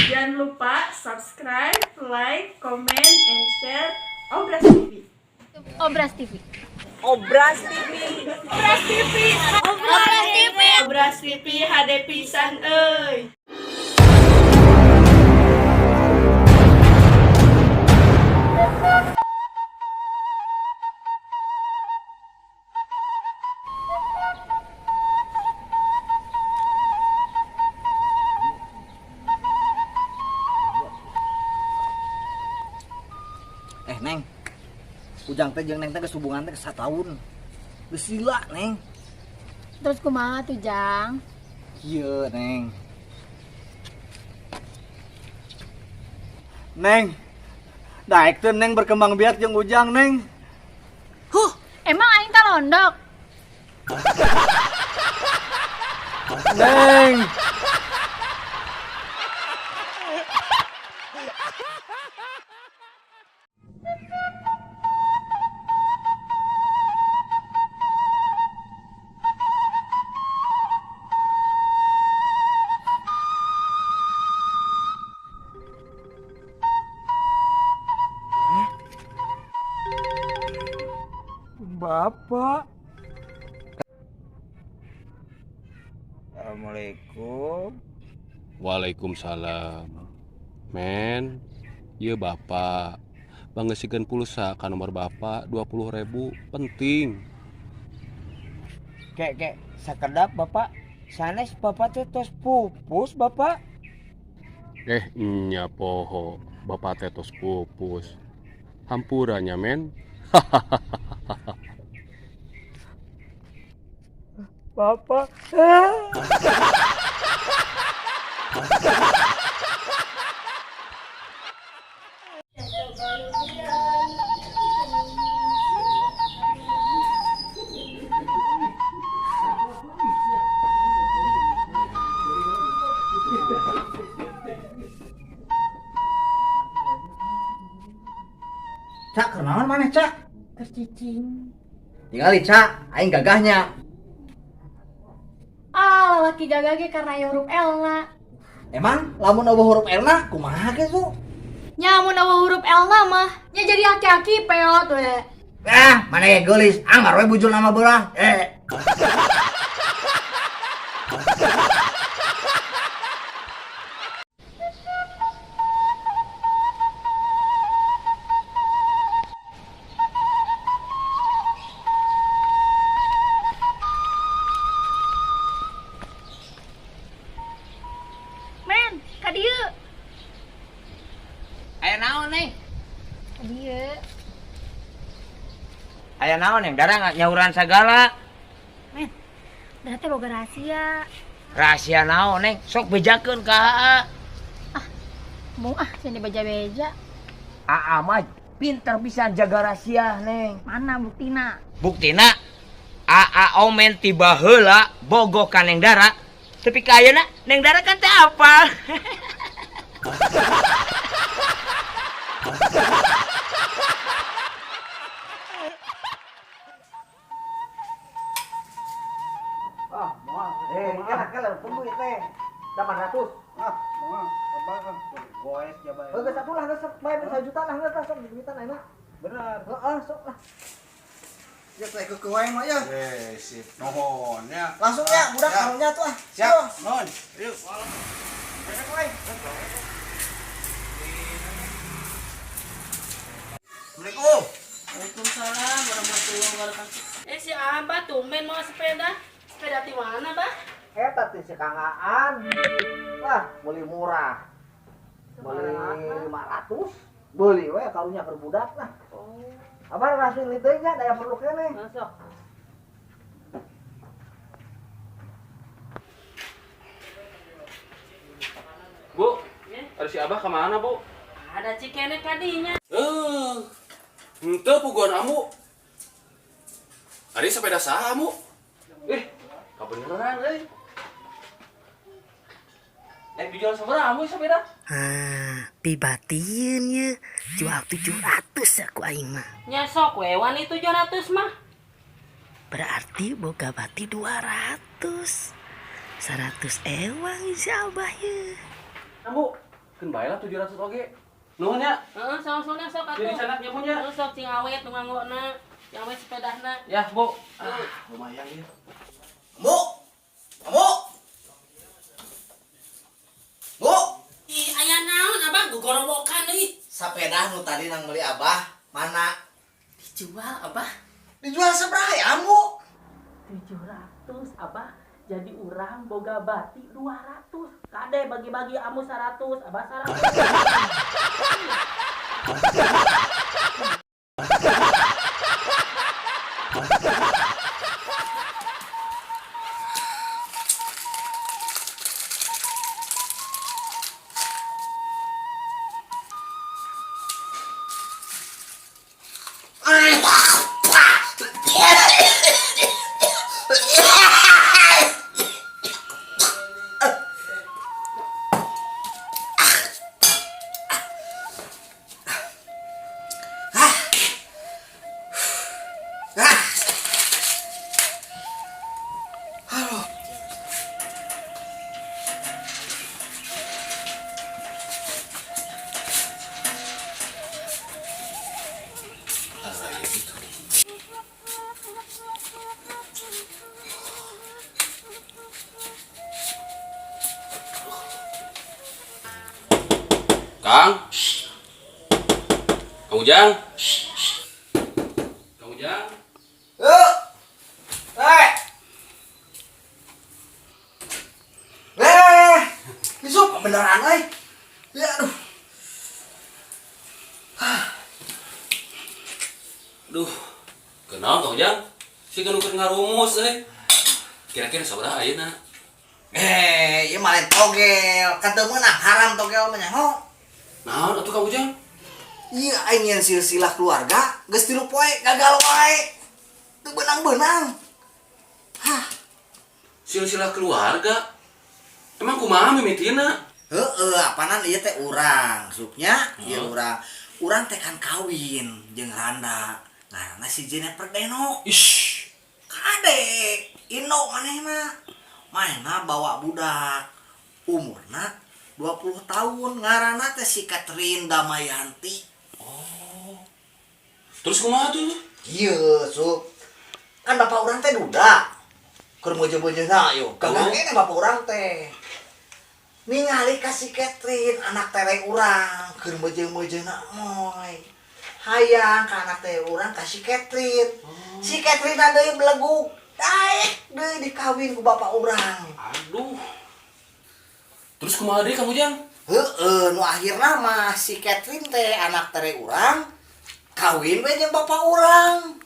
Jangan lupa subscribe, like, comment, and share Obras TV. Obras TV. Obras TV. Obras TV. Obras TV. Obras TV HD pisan euy. Eh, Neng. Ujang teh jeung Neng teh geus hubungan teh geus sataun. Geus lila, Neng. Terus kumaha tuh, Jang? Kieu, Neng. Neng. Daek teu Neng berkembang biak jeung Ujang, Neng. Huh, emang aing teh londok? Neng. Bapak. Assalamualaikum. Waalaikumsalam. Men, ieu Bapak. Pangeusikeun pulsa ka nomor Bapak 20.000 penting. Kek kek sakedap Bapak. Sanes Bapak teh tos pupus Bapak. Nya poho, Bapak teh tos pupus. Hampura nya, men. Bapak. Cak, kunaon maneh, Cak? Terus cicing. Tingali, Cak, aing gagahnya. Ah, lalaki gagah ge karena aya huruf L na. Emang lamun euweuh huruf L na kumaha kitu? Nya mun euweuh huruf L na mah, nya jadi aki-aki peot we. Ah, mana ge geulis, anggar we bujul nama beurah. Eh. Men, ka dieu. Aya naon, Neng? Ka dieu. Aya naon yang darah nyauran sagala. Men, Dara teh boga rahasia. Rahasia naon, Neng? Sok bejakeun ka AA. Mau ah, sini beja-beja. AA mah pinter bisa jaga rahasia, Neng. Mana buktina? Buktina AA omen tiba heula bogoh ka Neng Dara. Tapi ka ayeuna Neng Dara kan teh apal. Ah, moal. Eh, kala kala tunggu ieu teh. 800. Ah, moal, abah ah, goes jaba. Heuh, geus atuh lah geus sok bae 1 juta lah geus lah sok duitan ayeuna. Bener. Heeh, sok lah. Ya teh keukeuh wae mah ya. Eh, sip. Nuhun ya. Langsung ya, budak Siap. karunya tuh ah. Siap. Nuhun. Yuk. Assalamualaikum. Waalaikumsalam warahmatullahi wabarakatuh. Eh, si Abah tumben mau sepeda. Sepeda di mana, Bah? Eta teh si Kang Aan. Wah, beli murah. Beli 500. Beli we karunya keur budak lah. Oh, Abah rasin itu nya daya perlu keneh. masuk. Bu, ada si Abah kemana, Bu? Ada cikene kadinya. Eh, henteu puguan amu. Ari sepeda saha amu? Eh, kabeneran euy. Eh, dijual sabaraha amu sepeda? Ah, pibatieun ye, jual 700 aku aing mah. Nya sok we wani 700 mah. Berarti boga bati 200. 100 ewang si Abah ye. Amu. Keun bae lah 700 oge. Nuhun nya. Heeh, sama-sama sok atuh. Jadi canaknya punya. Heeh, sok cing awet nu nganggona, cing awet sepedahna. Ya, Bu. Ah, lumayan ya. Bu. Bu. Bu. Ih, aya naon Abah gogorowokan euy. Sepeda nu tadi nang beli Abah mana? Dijual Abah. Dijual sabaraha ya, Ambu? 700 Abah. Jadi urang boga bati 200. Kade bagi-bagi amu 100, Abah 100. Kang. Kang Ujang. Kang Ujang. Yuk. Hei. Eh, Yusuf, beneran euy. Ya aduh. Duh. Kenal Kang Ujang? Si kan keur ngarumus euy. Kira-kira sabaraha ayeuna? Eh, ieu mah lain togel. Kan teu meunang haram togel mah nyaho. Naon atuh Kang Ujang? Iya, aing nyeun silsilah keluarga geus 3 poe gagal wae. Teu beunang-beunang. Hah, Silsilah keluarga. Emang kumaha mimitina? Heeh, apanan ieu teh urang, supnya ieu urang. Urang teh kan kawin jeung randa. Ngaranna si Jennifer Denok. Ish. Kade, Indo manehna. Manehna bawa budak. Umurna 20 tahun, ngaranna teh si Catherine Damayanti. Oh. Terus kumaha tuh? Iya, Sup. Kan bapak urang teh duda. Keur meuje-meujeuhna yo. Gagah Oh. keneh bapak urang teh. Ningali ka si Catherine anak tere urang keur meuje-meujeuhna moy. Hayang ka anak tere urang ka si Catherine. Si Catherine deui belegug. Daek deui dikawin ku bapak urang. Aduh. Terus kumaha deui Kang Ujang? Heeh, nu akhirna mah si Catherine teh anak tere urang kawin we jeung bapak urang.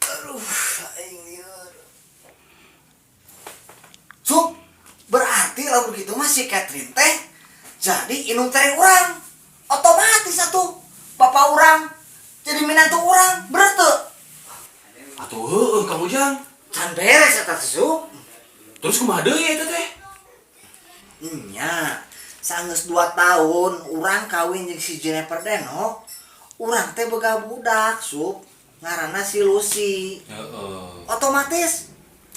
Aduh, aing lieur. Sup, berarti lamun gitu mah si Catherine teh jadi indung tere urang. Otomatis atuh bapak urang jadi minantu urang, bener teu? Atuh heueuh Kang Ujang. Can beres eta teh, Sup. Terus kumaha deui eta teh? Nya, sanggeus 2 tahun urang kawin jeung si Jennifer Denok, urang teh boga budak, Sup. Ngaranna si Lucy. Heeh. Otomatis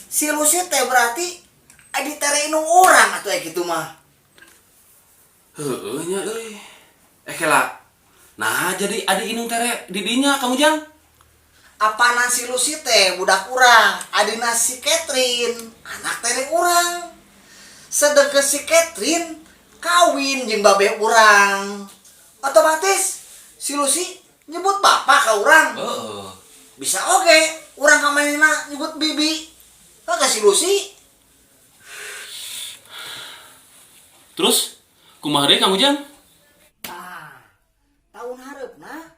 si Lucy teh berarti adi tere indung urang atuh kitu mah. Heeh nya euy. Eh kela. Nah, jadi adi indung tere di dinya Kang Ujang. Apanan si Lucy teh budak urang, adina si Catherine, anak tere urang. Sedengkeun si Catherine kawin jeung babeh urang. Otomatis si Lucy nyebut bapak ka urang. Heeh. Bisa oge urang ka manehna nyebut bibi. Ka si Lucy. Terus kumaha deui Kang Ujang? Tah, tahun hareupna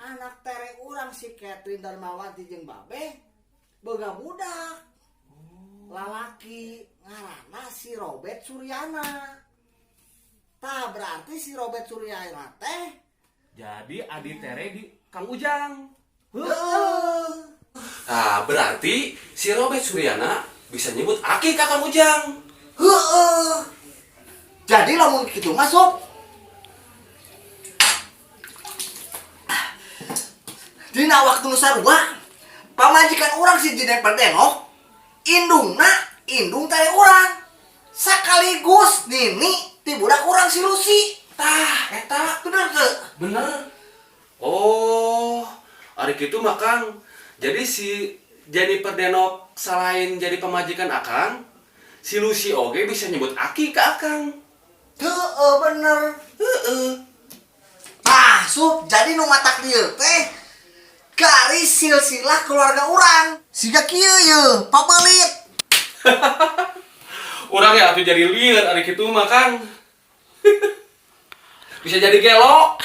anak tere urang si Catherine Darmawati jeung babeh boga budak. Lalaki ngaranna si Robert Suryana. Tah berarti si Robert Suryana teh jadi adi tere di Kang Ujang. Heeh. Nah, berarti si Robert Suryana bisa nyebut aki ka Kang Ujang. Heeh. Jadi lamun kitu masuk dina waktu nu sarua pamajikan urang si Jennifer Denok indungna indung tere urang. Sekaligus nini ti budak urang si Lucy. Tah, eta. Bener teu? Bener. Oh, ari kitu mah, Kang. Jadi si Jennifer Denok selain jadi pamajikan Akang, si Lucy oge bisa nyebut Aki ke Akang. Heeh, bener. Heeh. Tah, Sup, jadi nu matak lieur teh garis silsilah keluarga urang. Siga kieu ye, pabelit. Urang ya atuh jadi lieur ari kitu mah, Kang. Bisa jadi gelo.